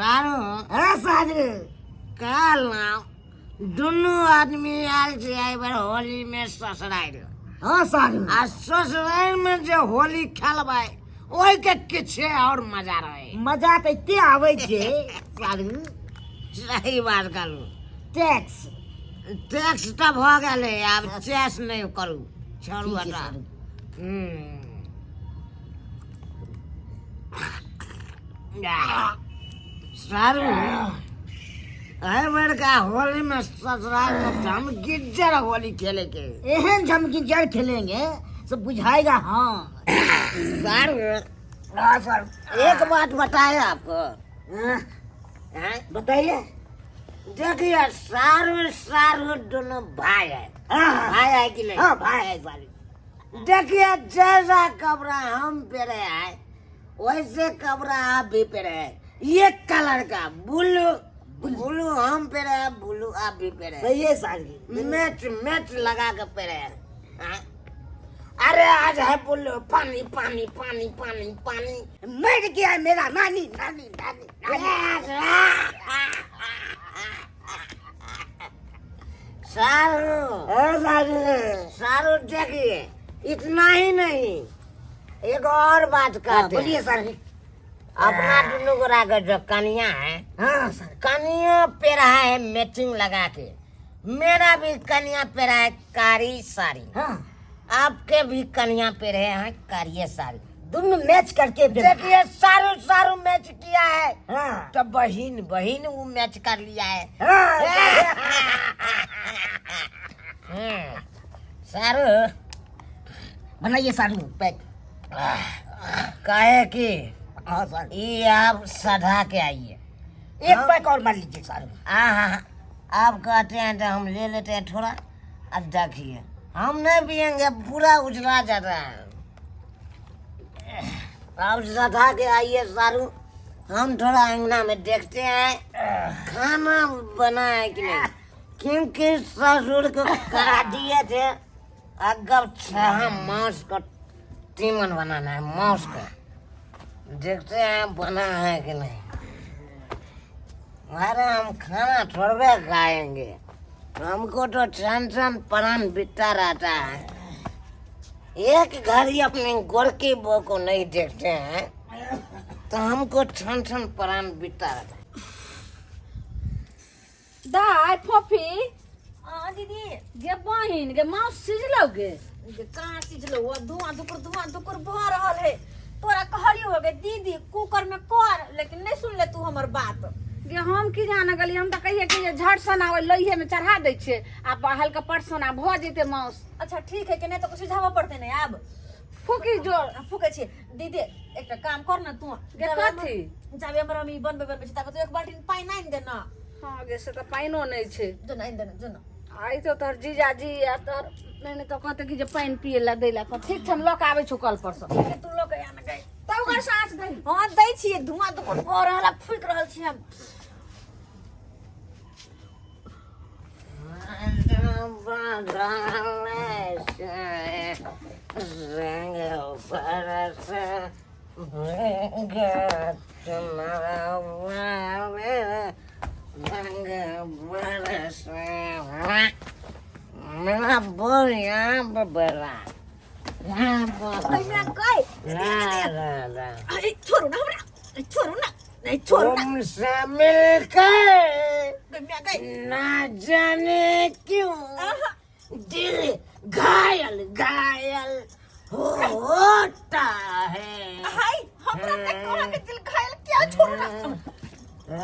सारू। हाँ सारू। कहलहुँ दुनू आदमी आयल छै एहि बेर होली में ससुरारि। हाँ सारू। आ ससुरारि में जे होली खेलबै ओहिके किछे और मजा रहे। मजा तऽ एते आबै छै सारू। सही बात कहलहुँ। टैक्स टैक्स तऽ भऽ गेलै, आब चेस नहि करू, छोड़ू। ठीक छै। हटा। सारू। सारू, एहि बेरका होली में ससुराल में धमगिज्जर होली खेले के। एहन झमकी खेलेंगे सब बुझाएगा। हाँ। सारू। हाँ सर। एक बात बताए आपको? हाँ, हैं? बताइए। देखिए सारू, सारू दोनों भाई है। हाँ। भाई है कि नहीं? हाँ, भाई है सारू। देखिए जैसा कपड़ा हम पहरे हैं वैसे कपड़ा आप भी पहरे हैं, ये कलर का ब्लू ब्लू हम पहरे हैं, ब्लू आप भी पहरे हैं। सही है सारू। मैच मैच लगा के पहरे हैं, हाँ? अरे आज है ब्लू पानी पानी पानी पानी पानी। मर गया मेरा नानी नानी नानी नानी। सारू। हाँ सारू। सारू, देखिए इतना ही नहीं, एक और बात हाँ, कहते बोलिए हैं। सर। अपना दुनू गोरा के जो कनिया है, हाँ सर। कनिया पे रहा है मैचिंग लगा के, मेरा भी कनिया पे रहा है कारी साड़ी। हाँ। आपके भी कनिया पे रहे हैं कारिये साड़ी। दोनों मैच करके फिर- देखिए सारू सारू मैच किया है। हाँ। तो बहिन बहिन वो मैच कर लिया है। हाँ। सारू। बनाइए सारू पैक। काहे कि हाँ सर। ये आप सधा के आइए। एक पैक और मार लीजिए सारू। हाँ हाँ, आप कहते हैं तो हम ले लेते हैं थोड़ा। अब देखिए हम नहीं पियेंगे, पूरा उजला जाता है। आप सधा के आइए सारू, हम थोड़ा अंगना में देखते हैं खाना बना है कि नहीं, क्योंकि ससुर को करा दिए थे अगर छह मांस का तीमन बनाना है, मांस का देखते हैं बना है कि नहीं। अरे हम खाना थोड़बे खाएंगे, हमको तो छन छन प्राण बीतता रहता है। एक घड़ी अपने गोरकी बो को नहीं देखते हैं तो हमको छन छन प्राण बीतता रहता है। दाय फोफी। हाँ दीदी। गे बहिन गे, मांस सिझलौ गे? गे कहाँ सिझलौ, वो धुआं धुकुर धुआं धुकुर भऽ रहल है। तोरा कहलियो हो गे दीदी कुकर में कर, लेकिन नहीं सुनले तू हमर बात। गे हम की जाने गेली, हम तऽ कहिए कि जे झट सना ओहि लोहिये में चढ़ा दै छियै आ हल्का पट सना भऽ जेतै मांस। अच्छा ठीक है, कि नहीं तो कुछ सिझाबऽ पड़तै नहीं आब। फूकी जोर। फूकै छी दीदी, एकटा काम कर न तू। गे कथी? जाबे हमर हम ई बनबै बनबै छी ताबे तू एक बाल्टी पानि आनि दे न। हँ गे, से तऽ पानिओ नहि छै। जो न आनि दे न, जो न। आइ तो तोहर जीजाजी आ तोहर नहि नहि तऽ कहतै कि जे पानि पिए लए दै लए। ठीक छै, हम लऽ कऽ आबै छौ कल परसँ। ठीक है, तू लऽ के आन गई। तब ओकर साँस दही। हाँ दै छियै, धुआं धुकुर भऽ रहल है, फूकि रहल छी हम। मेरा बोल यहाँ पर बड़ा यहाँ पर। एहिमे गई। ला, ला, ला। अरे छोड़ू ना हमरा, अरे छोड़ू ना, नहीं छोड़ू ना। तुमसे मिलकर गई गई। ना जाने क्यों दिल घायल घायल होता है। हाय, हमरा तक कोना के दिल घायल किया, छोड़ू ना। ला,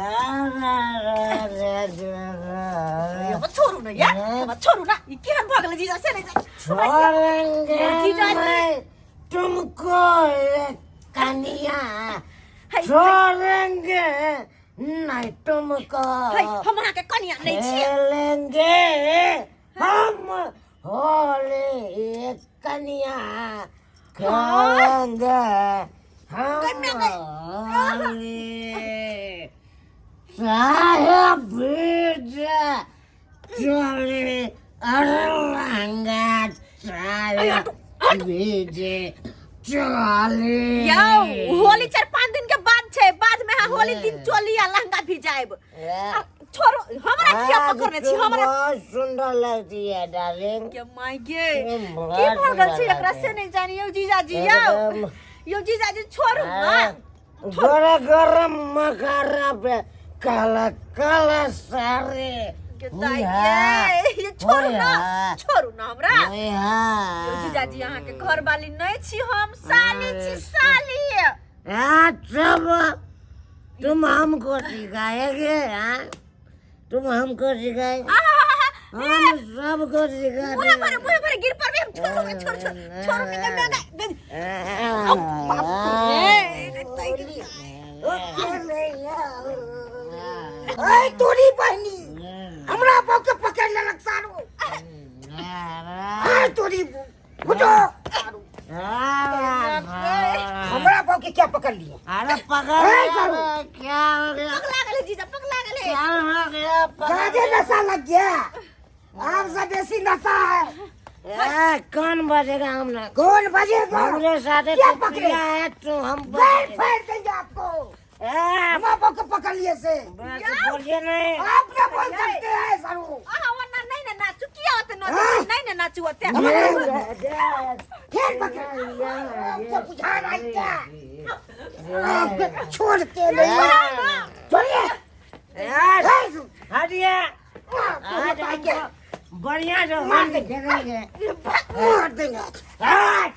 ला, ला, ला, ला, ला। ये छोड़ू ना यार, हमरा छोड़ू ना, ई केहन भऽ गेलै जीजा से नहीं छोड़ेंगे जीजा जी। मैं तुमको ये कनिया, हाय। छोड़ेंगे नहीं तुमको। हाय, हम अहाँके कनिया नहीं छियै। खेलेंगे हम होली कनिया, खेलेंगे हम होली, चाहे भीजे चले अरंगा, चाहे भीजे चले। यौ, होली 4-5 दिन के बाद छै, बाद में होली दिन चोली आ लहंगा भिजाएब। आ, छोड़ो हमरा, किया आज पकड़ने छी तुम हमरा? बहुत सुंदर लगती है डार्लिंग। के माय गे, तुम की बहुत भऽ गेल छै सुंदर एकरा लगती से है। नहि जानी। यौ जीजाजी, यौ एकदम। यौ जीजाजी, छोड़ू ना। गोरा गोरा मकारा पे काला काला सारे। के दाइ गे, ये छोड़ू ना, छोड़ू ना हमरा। यौ जीजाजी, अहाँके घरवाली नहि छी हम, साली छी, साली। अच्छा, तुम हमको सिखाएंगे? हाँ, तुम हमको सिखाएंगे? हम सबको सिखा मुँहे पर, मुँहे पर गिर पर हम। छोड़ू, छोड़ छोड़ छोड़ू। निकल गए। ऐ तोरी बहनी, हमरा बाप के पकड़ लेलक सारू। ऐ तोरी, उठो, हमरा बाप के क्या पकड़ लिया? अरे पकड़ ए, सारू। क्या हो गया? पगला गेलै जीजा, पगला गेलै। क्या हो गया? ज्यादा नशा लग गया, आपसे बेसी नशा है। ए, कौन बजेगा हम ना? कौन बजेगा? हमरे साथे क्या तो पकड़े? पिया है तो हम पैर बजेंगे। फेंक देंगे आपको। ए, हम आपको पकड़ लिए से बस बोलिए नहीं। आप ना बोल सकते हैं सारू। अहाँ ओना नहि ने नाचू, किया ओते नाचू? हाँ? नहि ने नाचू ओते। फिर पकड़, आपको बुझा रहा है क्या? आपको छोड़ते नहीं, छोड़िए। हटिए। आपको आज बताएंगे। हमको बढ़िया से मार होली देंगे। खेलेंगे। मार देंगे। हट,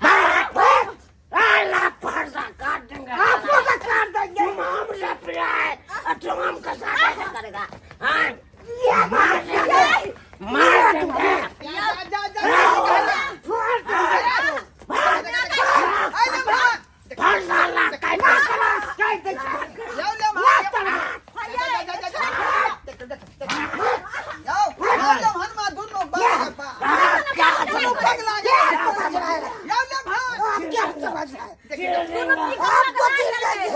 हट, आला फरसा काट देंगे। आपको का काट देंगे। तुम हमसे पिया है और तुम हमको साथ ऐसे करेगा? हाँ, ये मार देंगे, मार देंगे। जा जा जा जा। छोड़ देंगे। फरसा ला ना करो, काट देंगे। जाओ ले। ना करो। जा जा जा जा, देख देख देख, जाओ जाओ हनुमा, दोनों बाप बाप दोनों पगला गया। जाओ ले भाई। आप क्या समझ रहे हैं? आपको चीर देंगे।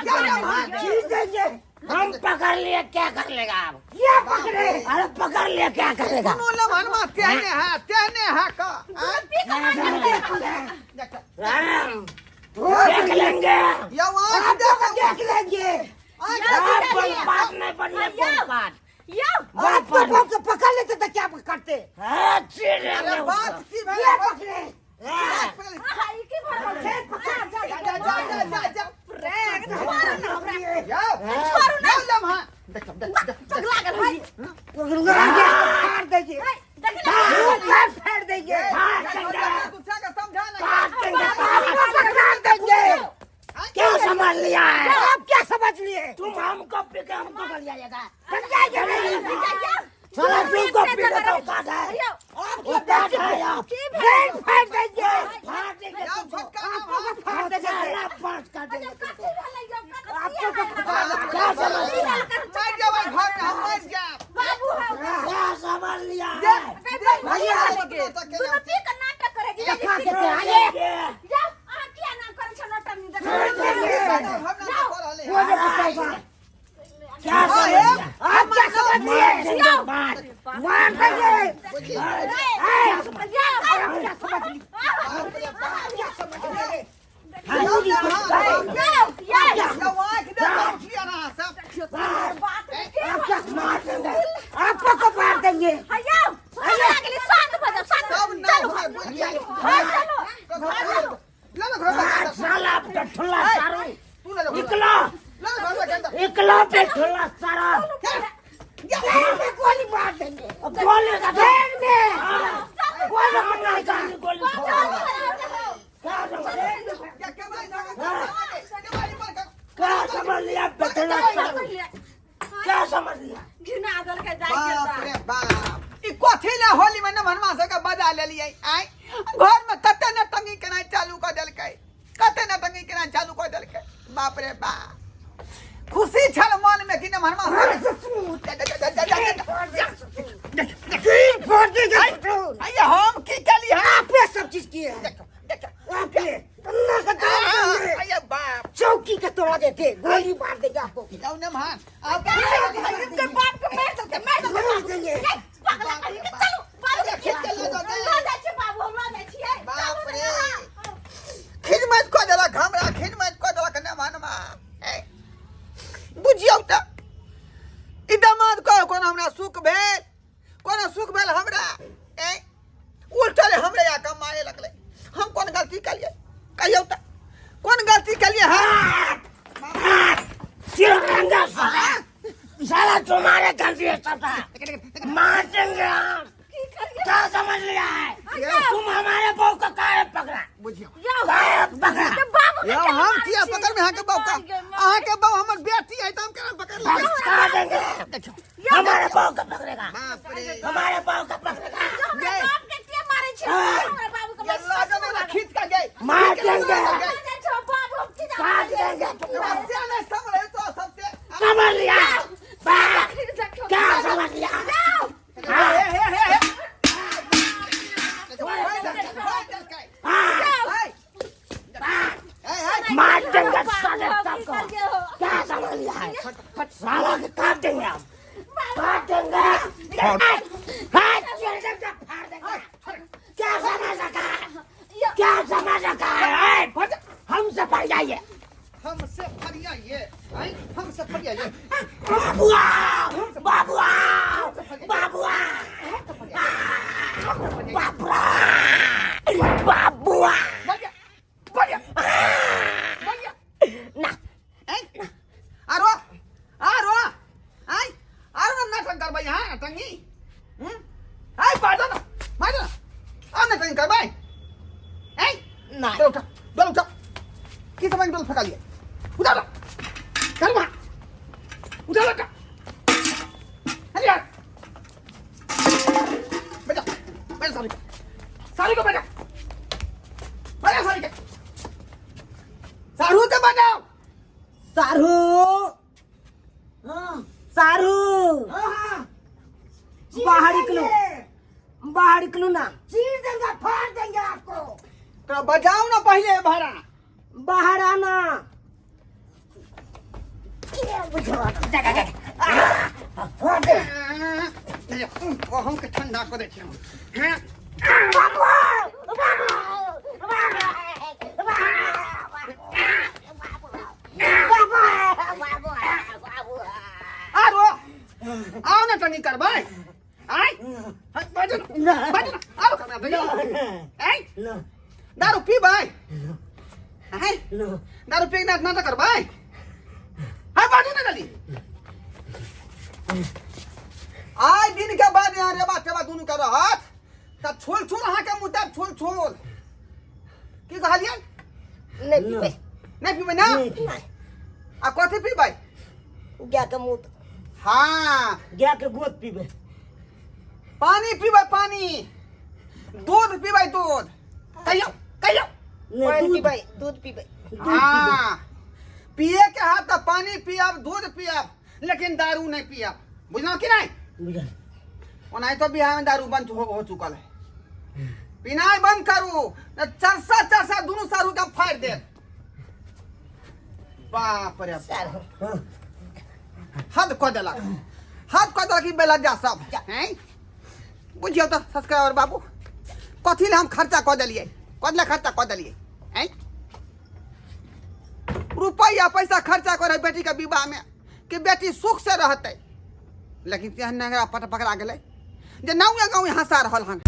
जाओ ले भाई। चीर देंगे। हम पकड़ लिए, क्या कर लेगा आप? ये पकड़े। अरे पकड़ लिया, क्या करेगा? दोनों ले हनुमा, तेहने है तेहने है का देख। राम, देख लेंगे। यो आंख आपको देख। देख लेंगे। आंख। आप बोल नहीं बनिए, बोल बात। यौ। आपको बाप पकड़ लेते तो क्या करते? हाँ, चीर देंगे अरे उसको। बात की ये भाई? पकड़े। अहाँ ई की भऽ रहल छै? जा जा जा जा जा जा। रे, छोड़ू ना हमरा। जाओ छोड़ू ना। जाओ ले भाई, देख देख देख। पगला गेल है। काट देंगे। देखी ना। फेंक देंगे। गुस्सा का समझा ना। काट देंगे। आपको काट देंगे। क्या समझ लिया है? आप क्या समझ लिए? तुम हमको पी के हमको कर जाएगा। समझाएंगे नहीं। साला तुमको पी के तो काट है। यौ, वो काट है आप। फेंक फेंक देंगे। फाड़ देंगे जाओ तुमको। झटका ना। आपको फाड़ देंगे। साला फाड़ काट देंगे कथी तुमको। भेलै यौ? आपको कथी क्या समझ लिया? मर जाओ भाई, घर में हम मर जाए। बाबू हौ। क्या समझ लिया है? भैया, दुनू पी के नाटक करे जीजाजी। देखा के ते आइए। यौ, अहाँ किया नाम करै छौ नौटंकी? देखो। वो जो बताएगा। क्या समझ लिया? आप क्या समझ लिए? मार देंगे, मार। मार देंगे। यौ, आप क्या समझ लिए? क्या समझ लिए? यौ, यौ। आप क्या मार देंगे? आपको को मार देंगे। यौ, पगला गेलै, शांत भऽ जाउ, शांत। चलू। हाँ, चलू। साला ठुल्ला सारू, निकलो, निकलो पे ठुल्ला सारा। पैर में गोली मार देंगे। अब गोली का पैर में। गोली मार, गोली क्या समझ क्या समझ लिया बेटला सारू? क्या समझ लिया? घिना देलकै जाइ के। बाप रे बाप, ई कथी ले होली में नमहनमा सबके बजा लेलियै? आँय, घर में कते ने टंगी केनाइ चालू कऽ देलकै, कते ने टंगी केनाइ चालू कऽ देलकै। बाप रे बाप, खुशी छल मन में कि नमहनमा तीन फोड़ देंगे ससुर। आइए, हम की केली? हम आपने सब चीज किए हैं। देखो देखो। आपने अल्लाह का दान देंगे। आइए बाप। चौकी के तोड़ा देते, गोली मार देंगे आपको। जाओ नमहन आप। इनके बाप के मार देलकै, मार देलकै। मार देंगे। पगला कहीं के, चलू बाबू के। खींच के लऽ जाओ। लऽ जाइ छी बाबू, हम लऽ जाइ छियै। बाप रे, खिदमत कऽ देलक हमरा, खिदमत कऽ देलक नमहनमा। कहियौ तऽ कोन गलती केलियै हँ? चिरंगा साला, साला तुम्हारे गलती है सबटा। मार देंगे हम। क्या समझ लिया है तुम? हमारे बहू को काहे पकड़ा? बुझियौ। काहे पकड़ा? यौ, हम किया पकड़बै अहाँके बहू का? अहाँके बहू हमर बेटी है तऽ हम केना पकड़ लेबै? काट देंगे। देखियौ। हमारे बहू को पकड़ेगा? बाप रे। हमारे बहू को पकड़ेगा? गे। बाप के के मारै छै? हमरा बाबू के ये लऽ जेबै ने खींच कऽ गे। मार खींच कऽ लऽ देंगे। जेबै। मारै छौ बाबू, हम की जानै? काट देंगे। समस्या नहि सम्हरै तो सबसे। समझ लिया बाप? क्या समझ लिया? हे हे हे हे, मार देंगे साले सबको। क्या समझ लिया है साला के? काट देंगे हम, काट देंगे। हाथ चीर देंगे, फाड़ देंगे। क्या समझ रखा है? क्या समझ रखा है? हमसे पड़ जाइए। हमसे फरियाइए, आइ हमसे फरियाइए। बाबुआ, बाबुआ, बाबुआ, बाबुआ, बाबुआ। बढ़िया बढ़िया बढ़िया। ना। आइ आरो आरो, आइ आरो ना, नाटक करबै अहाँ टंगी? आइ बाजो ना, बाजो ना, आ नाटक करबै? आइ। ना। डोल उठा, डोल उठा। की समझ डोल फेंका लिए? उठा उठा, चल वहाँ, उठा उठा। अरे यार, बैठा बैठा, सारी को, सारी को बैठा, बैठा सारी के, सारू के बजाओ। सारू। हाँ। सारू। हाँ हाँ। बाहर निकलो, बाहर निकलो ना। चीर देंगे, फाड़ देंगे आपको। तो बजाओ ना पहले भरा। बाहर आना। फाड़ दे। हम के ठंडा कर दै छियै। बाबुआ, बाबुआ, बाबुआ। आरो आओ ना, टंगी करबै? आइ बाजू ना, बाजू ना, आरो करना आइ। दारू पीबै? आइ दारू पी के नाटक करबै? हाय, बाजू ना जल्दी। आइ दिन के बाद यहाँ रेबा टेबा दुनू के रहत तऽ छोल छोल अहाँके मुँह छोल छोल। की कहलियै? नहीं पीबै। नहि पीबै ना? आ कथी पीबै? गाय के मुँह। हाँ। गाय के गोद पीबे। पानी पीबै, पानी, दूध पीबै, दूध। कहियौ, कहियौ। नहीं। पानी दूध। पीबै, दूध पीबै। हाँ, पिए के हाथ तऽ पानी पियब, दूध पियब, लेकिन दारू नहीं पियब। बुझलहुँ कि नहीं? बुझल। ओनाहितो बिहार में दारू बंद हो चुकल है। पिनाइ बंद करू न चरसा चरसा दुनू सारू के फाड़ि देब। बाप रे, हद कऽ देलक, हद कऽ देलक ई बेलज्जा सब हैं। बुझियौ तऽ सब्सक्राइबर बाबू, कथी लए हम खर्चा कऽ देलियै? कथी लए खर्चा कऽ देलियै हैं रुपैआ पैसा? खर्चा करे बेटीके विवाहमे कि बेटी सुख से रहतै, लेकिन तेहन नेंगरा पट पकड़ा गेलै जे नौए गाँव हँसा रहल हन।